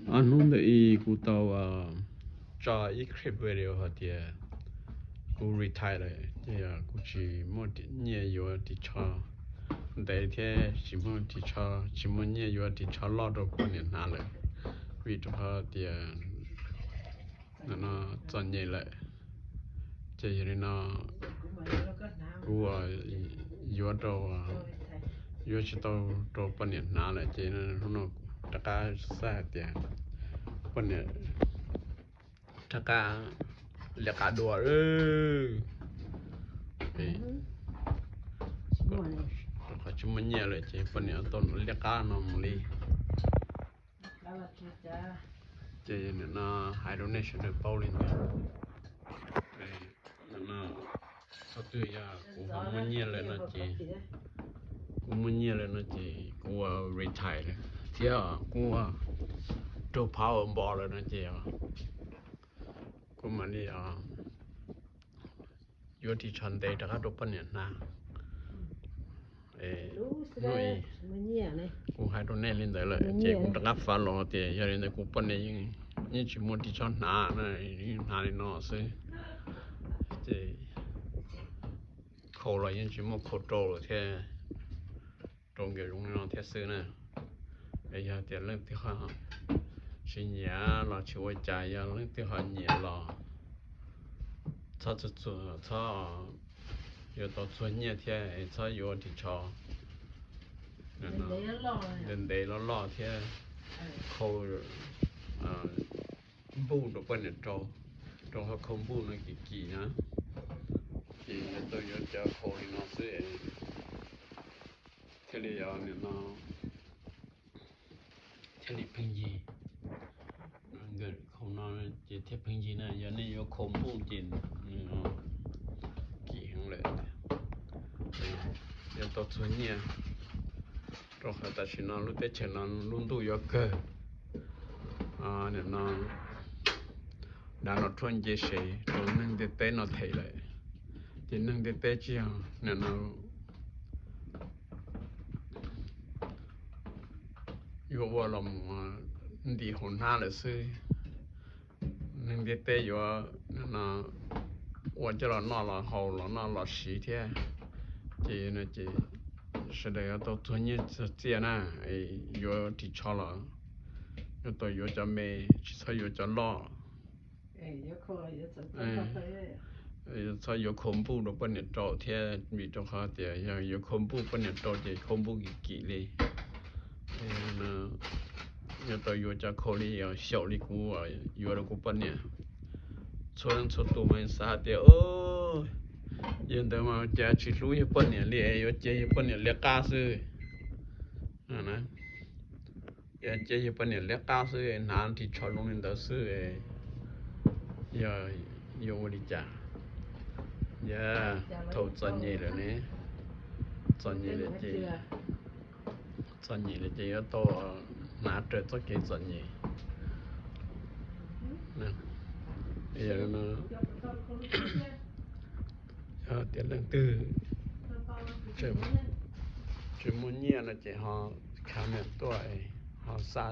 Ob hnub ntawm ib kuv tau tso ib clip video hais tias kuv retire lawm, ces kuv tsis muaj nyiaj yuav ris tsho ntev thiab tsis muaj ris tsho, tsis muaj nyiaj yuav ris tsho loj rau poj niam hnav lawm, vim rau qhov tias no txom nyem lawm. Ces yog li no kuv yuav rau, yuav tsis tau rau poj niam hnav lawm, ces hnub no rov qab xav hais tias poj niam rov qab liab qab dua. Rau qhov tsis muaj nyiaj lawm ces poj niam tau liab qab no mus li. Ces nim no hais rau nej sawv daws paub li ntawd. Txhob twg yog kuv ho muaj nyiaj lawm no ces, kuv muaj nyiaj lawm no ces kuv ua retire lawm thiab kuv ua raug phav ua npo lawm no ces kuv mam li yuav ris tsho ntev rov qab rau poj niam hnav. Kuv hais rau nej li ntawd lawm ces kuv rov qab fav los tias yog li ntawd kuv poj niam yeej tsis muaj ris tsho hnav na, yeej hnav li no xwb. Ces khau los yeej tsis muaj khau rau lawm thiab, rau nkawd zoo li no thiab xwb na. Es yog tias leej twg ho tsis nyiam los tsis ua cas, yog leej twg ho nyiam los txhob txu- txhob, yuav tau txuag nyiaj thiab es txhob yuav ris tsho ntev ntev loj loj thiab khau npuj rau poj niam rau, rau qhov khau npuj no kim kim na. Ces yuav tau yuav cov khau li no xwb thiaj li, nim no thiaj li pheej yig. Nkawd khau no ces thiaj pheej yig na, yog nej yuav khau npuj ces nws kim heev lawm. Yuav tau txuag nyiaj, rau qhov tam sim no lub teb chaws no lub ntuj yuav kawg. Nim no dav no rhuaj nce sev rau neeg ntiaj teb no them lawm, ces neeg ntiaj teb tsis yog nim no yuav ua los mus ntim hauv hnab lawm xwb. Neeg ntiaj teb yuav ua coj los noj los haus los noj los siv thiab. Ces no ces sawv daws yuav tau txuag nyiaj txuag txiaj na, yuav ris tsho los yuav tau yuav cov me, tsis txhob yuav cov loj. Txhob yuav khau npuj rau poj niam rau thiab, vim rau qhov tias yog yuav khau npuj poj niam rau ces khau npuj kim kim li. Yuav tau yuav cov khau li xyaum li kuv yuav rau kuv poj niam. Txhua leej txhua tus mas xav hais tias yog ntawd mas cas tsis hlub yus poj niam li, yuav cia yus poj niam liab qab xwb. Yuav cia yus poj niam liab qab xwb, hnav ris tsho zoo li ntawd xwb, yog yuav ua li cas? Yog thaum txom nyem lawm ne, txom nyem lawm ces, txom nyem lawm ces yuav tau hnav raws txoj kev txom nyem. Yog tias leej twg tsis muaj nyiaj no ces ho comment tuaj, ho xa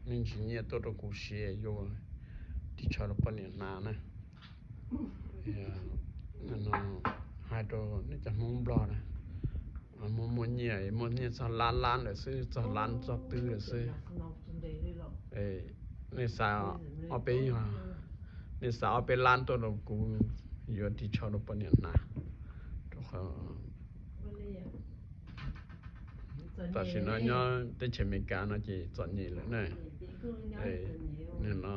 me ntsis nyiaj tuaj rau kuv siv yuav ris tsho rau poj niam hnav na. Hais rau nej cov Hmoob Nplog na, muaj muaj nyiaj, muaj nyiaj txog lab lab lawm xwb, txog lab txog twb lawm xwb. Nej xa ob peb, nej xa ob peb lab tuaj rau kuv yuav ris tsho rau poj niam hnav, rau qhov tam sim no nyob teb chaws Amelikas no ces txom nyem lawm na. Nim no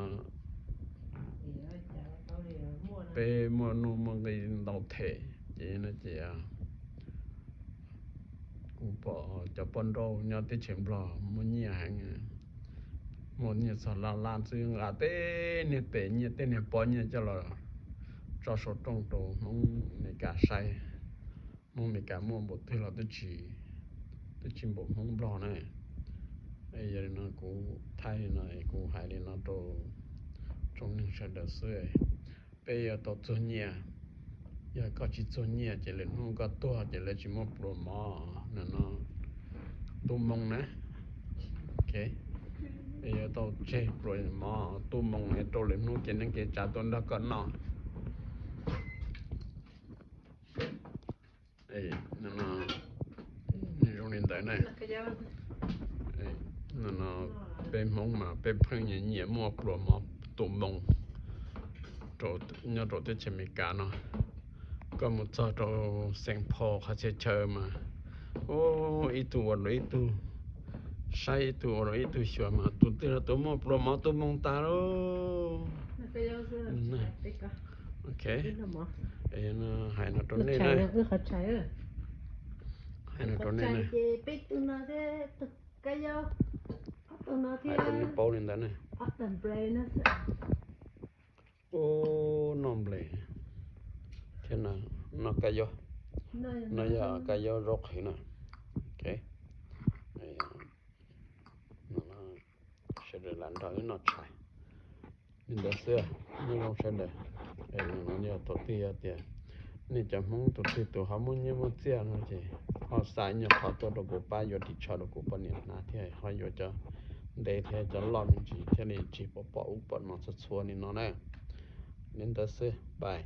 peb muaj nuj muaj nqi ntau them, ces no ces kuv pom cov poj nrauj nyob teb chaws Nplog muaj nyiaj heev, muaj nyiaj txog lab lab xwb, nqa tej niag tes nyiaj tej niag pob nyiaj coj los tso saum rooj rau Hmoob Amelikas saib. Hmoob Amelikas muaj npaum twg los twb tsis, twb tsis npaum Hmoob Nplog na. Yog li no kuv thaij li no, kuv hais li no rau tsoom neeg sawv daws xwb. Peb yuav tau txuag nyiaj, yog koj tsis txuag nyiaj ces lwm hnub koj tuag ces lawv tsis muaj pluas mov no no. Tub Hmoob na, ok. Yuav tau tseg pluas mov tu moo es rau lwm hnub kev neej kev tsav tuaj nrog koj noj. Zoo li ntawd na. No peb Hmoob mas peb pheej nyiam muaj pluas mov tu moo nyob rau teb chaws Amelikas no. Koj mus txog rau Saint Paul qhov txhia chaw mas, ib tug ua rau ib tug saib, ib tug ua rau ib tug xyuas mas tus twg los tus muaj pluas mov tu moo tas lauj. Ok, hais no rau nej na, hais no rau nej na, hais rau nej paub li ntawd na. Ub, noj nplej thiab no, noj kab yaub, no yog kab yaub zaub qhwv na. Sawv daws lam nrog wb noj tshais li ntawd xwb. Nyob zoo sawv daws. No yog thaum twg yog tias nej cov Hmoob tus twg tus ho muaj nyiaj muaj txiaj no ces ho xa ib nyuag qhov tuaj rau kuv pab yuav ris tsho rau kuv poj niam hnav thiab ho yuav cov ntev thiab cov loj me ntsis thiaj li tsis pom pom ub pom no txhua txhua li no na. Li ntawd xwb, bye.